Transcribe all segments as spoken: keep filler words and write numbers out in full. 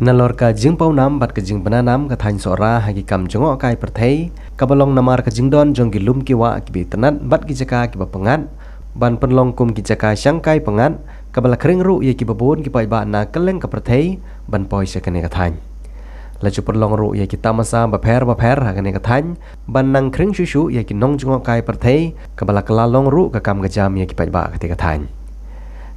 Nalor ka jingpawnam bad ka jingbna nam ka thaiñ Sohra ha ki kam jngohkai pyrthei, kaba long namar ka jingdon jong ki lum ki wah kiba itynnad bad ki jaka kiba pyngngad, ban pynlong kum ki jaka shangkai pyngngad, kaba la khring ruh ïa kiba bun ki paidbah na kylleng ka pyrthei ban poi sha kane ka thaiñ. La ju pynlong ruh ïa ki tamasa bapher bapher ha kane ka thaiñ, ban nang khring shuh shuh ïa ki nongjngohkai pyrthei, kaba la kylla long ruh ka kam ka jam ïa ki paidbah katei ka thaiñ.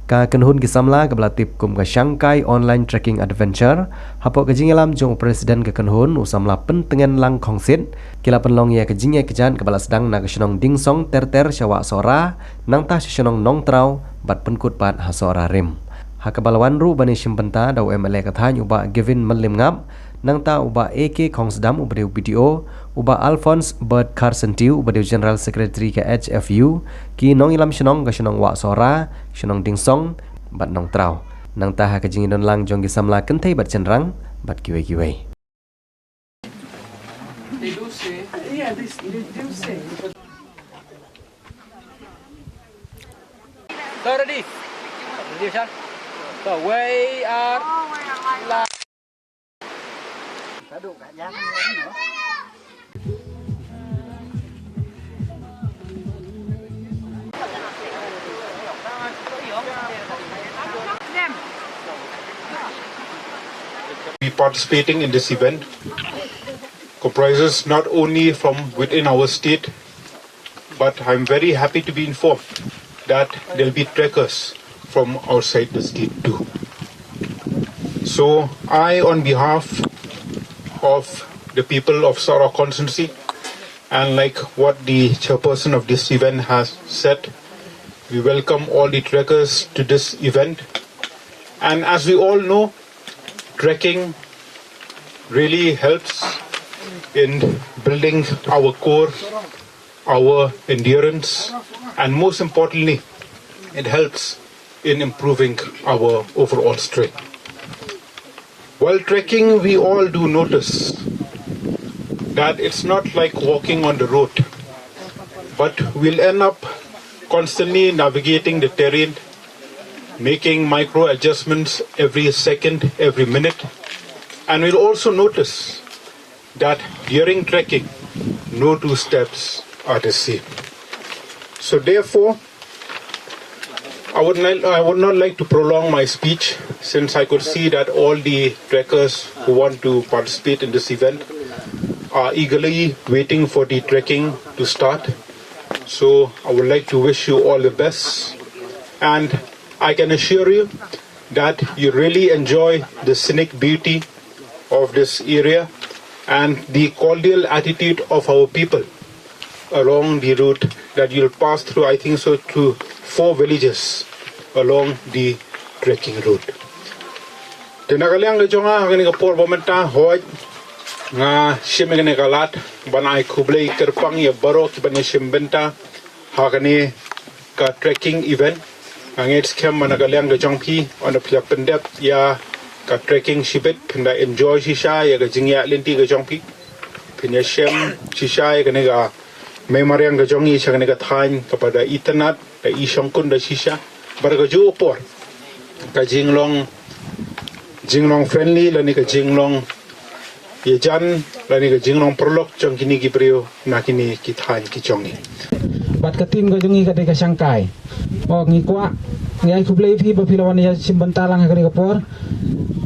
Ka kynhun ki samla kaba la tip kum ka Shangkai Online Trekking Adventure, hapoh ka jingïalam jong u President ka kynhun, u samla Pyntngen Langkhongsit, ki la pynlong ïa ka jingïakjat kaba la sdang na ka shnong Dingsong ter ter sha Wah Sohra, nangta sha shnong Nongtraw, bad pynkut pat ha Sohra Rim. Ha kaba la wan ruh ban ïashim bynta da u M L A ka thaiñ u Bah Gavin Mylliemngap, nangta u Bah A K Khongsdam uba dei u B D O, u Bah Alphonse Bert Kharsyntiew uba dei u General Secretary ka H F U, ki nongïalam shnong ka shnong Wah Sohra, shnong Dingsong, bad Nongtraw. Nangta ha ka jingïadonlang jong ki samla kynthei bad shynrang, bad kiwei kiwei. So ready? Ready, Vishal? So, we are live. Be participating in this event comprises not only from within our state, but I'm very happy to be informed that there'll be trekkers from outside the state too. So I, on behalf of the people of Sohra constituency, and like what the chairperson of this event has said, we welcome all the trekkers to this event. And as we all know, trekking really helps in building our core, our endurance, and most importantly, it helps in improving our overall strength. While trekking, we all do notice that it's not like walking on the road, but we'll end up constantly navigating the terrain, making micro adjustments every second, every minute. And we'll also notice that during trekking, no two steps are the same. So therefore, I would, not, I would not like to prolong my speech, since I could see that all the trekkers who want to participate in this event are eagerly waiting for the trekking to start. So I would like to wish you all the best, and I can assure you that you really enjoy the scenic beauty of this area and the cordial attitude of our people along the route that you'll pass through, I think so, to four villages along the trekking route. Te na ka liang ka jong nga ha kane ka por ba mynta, hooid, nga shim ïa kane ka lad ban ai khublei kyrpang ïa baroh kiban ïashim bynta ha kane ka trekking event. Nga ngeit skhem ba na ka liang ka jong phi, ynda phi la pyndep ïa ka trekking shibit, phin da enjoy shisha ïa ka jingïaid lynti ka jong phi. Phin ïashem shisha ïa kane ka mei mariang ka jong ngi sha kane ka thaiñ kaba da itynnad, da ishongkun da shisha. Bad ka juh ka por, ka jinglong, jinglong friendly lane ka jinglong ïajan lane ka jinglong paralok jong kine ki briew na kine ki thaiñ ki jong ngi. Bad ka team ka jong ngi ka dei ka Shangkai. Oh, ngi kwah, ngi ai khublei phi ba phi la wan ïashim bynta lang ha kane ka por.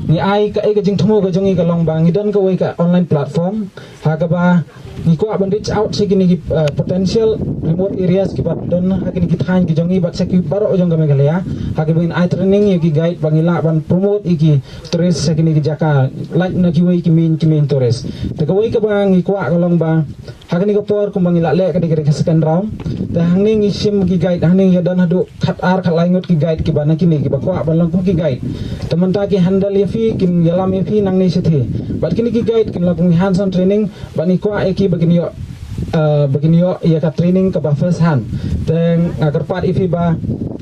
Ngi ai kaei ka jingthmu ka jong ngi ka long ba ngi don kawei ka online platform ha kaba ngi kwah ban reach out sha kine ki, uh, potential remote areas kiba don ha kine ki thaiñ ki jong ngi bad sha ki baroh jong ka Meghalaya, ha kaba ngin ai training ïa ki guide ba ngin lah ban promote ïa ki tourist sha kine ki jaka, lait na kiwei ki main, ki main tourist. Te kawei kaba ngi kwah ka long ba ha kane ka por kumba ngi la leh ka dei ka second round. Te hangne ngi shim ki guide, hangne ngi don haduh khat ar khat lai ngut ki guide kiba na kine kiba kwah ban long kum ki guide. Te mynta ki handle ïa phi, kin ïalam ïa phi nangne shathie. Bad kine ki guide kin long kum hands on training, bad ngi kwah ïa ki ba kin ïoh, uh, ba kin ïoh ïa ka training kaba first hand. Te nga kyrpad ïa phi ba,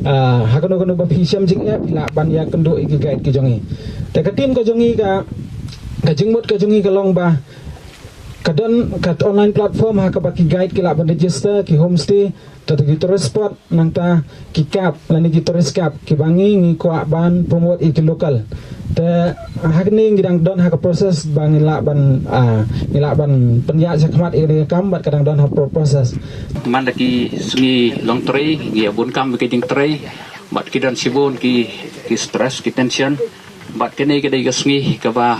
uh, ha kano kano ba phi shem jingeh, phi lah ban ïakynduh ïa ki guide ki jong ngi. Te ka team ka jong ngi ka, ka jingmut ka jong ngi ka long ba Ka don ka online platform ha kaba ki guide ki lah ban register ki homestay, ta ki tourist spot, nangta ki camp lane ki tourist camp kiba ngi ngi kwah ban promote ïa ki local. Te ha kane ngi dang don ha ka process ba ngi lah ban, ah, ngi lah ban pynïaid shakhmat ïa ka kam bad ka dang don ha pro-, process. Man da ki sngi Longtrei ngi ïa bun kam ki jingtrei bad ki don shibun ki, ki stress, ki tension. Bad kane ka dei ka sngi kaba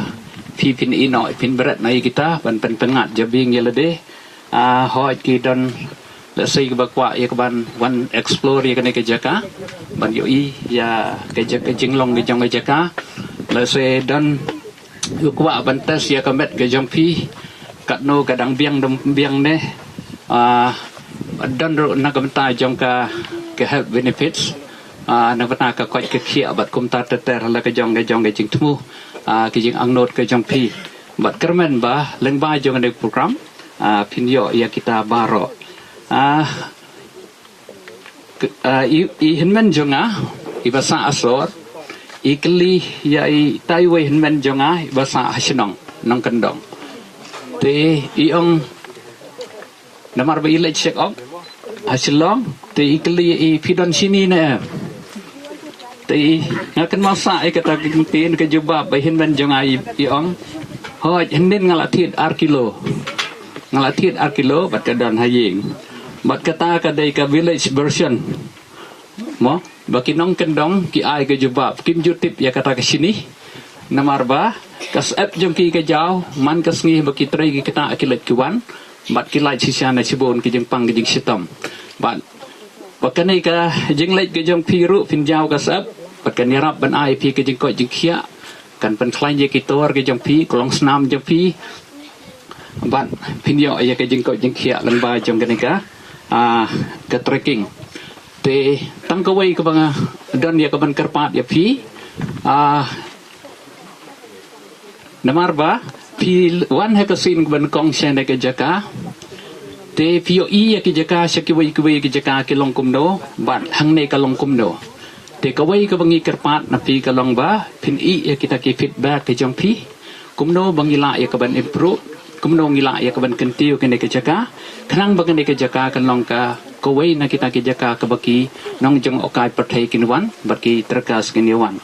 phi phin ïehnoh phin bret na ïa kita ban pynpynngat jabieng ïa lade. Ah, hooid ki don lehse kaba kwah ïa ka ban wan explore ïa kane ka jaka, ban ïohi ïa ka jaka, jinglong ka jong ka jaka. Lehse don u kwah ban test ïa ka met ka jong phi, katno ka dang biang dang biang ne. Ah, don ruh na ka bynta jong ka, ka health benefits. Ah, na ka bynta ka koit ka khiah bad kumta ter ter la ka jong ka jong ka jingthmu, ah, ka jingangnud ka jong phi. Bad kyrmen ba lyngba jong kane ka program, ah, phin ïoh ïa kita baroh. Ah, k-, ah, i, i hynmen jong nga iba sah ha sor, i kylli ïa ita iwei i hynmen jong nga iba sah ha shnong Nongkyndong. Te i ong, namar ba i leit check up ha Shillong, te i kylli ïa i, phi don shini ne em? Te i, nga kynmaw sah ïa kata ka jingtien, ka jubab ba i hynmen jong nga i, i ong, hooid, hynnin nga la thied ar kilo. Nga la thied ar kilo bad ka don ha ïing. Bad kata ka dei ka village version. Mo, ba ki nongkyndong ki ai ka jubab, kim ju tip ïa kata ka shini. Namar ba ka syep jong ki ka jaw, man ka sngi ba ki trei ki ktah ki leit ki wan, bad ki lait shisha na shibun ki jingpang ki jingshitom. Bad ba kane ka jingleit ka jong phi ruh phin jaw ka syep, bad kan ïarap ban ai phi ka jingkoit jingkhiah, kan pynkhlaiñ ïa ki tor ka jong phi, ka longsnam jong phi. Bad phin ïoh ïa ka jingkoit jingkhiah lyngba jong kane ka, ah, ka trekking. Te tang kawei kaba nga don ïa ka ban kyrpad ïa phi, ah, namar ba phi wan ha ka sien ka ban kong sha kane ka jaka. Te phi ïohi ïa ki jaka sha kiwei kiwei ki jaka ki long kumno, bad hangne ka long kumno. Te kawei kaba ngi kyrpad na phi ka long ba phin ïeh ïa kita ki feedback ka jong phi. Kumno ba ngi lah ïa ka ban improve, kumno ngi lah ïa ka ban kyntiew kane ka jaka, khnang ba kane ka jaka kan long ka kawei na kita ki jaka kaba ki nongjngohkai pyrthei kin wan bad ki trekkers kin ïa wan.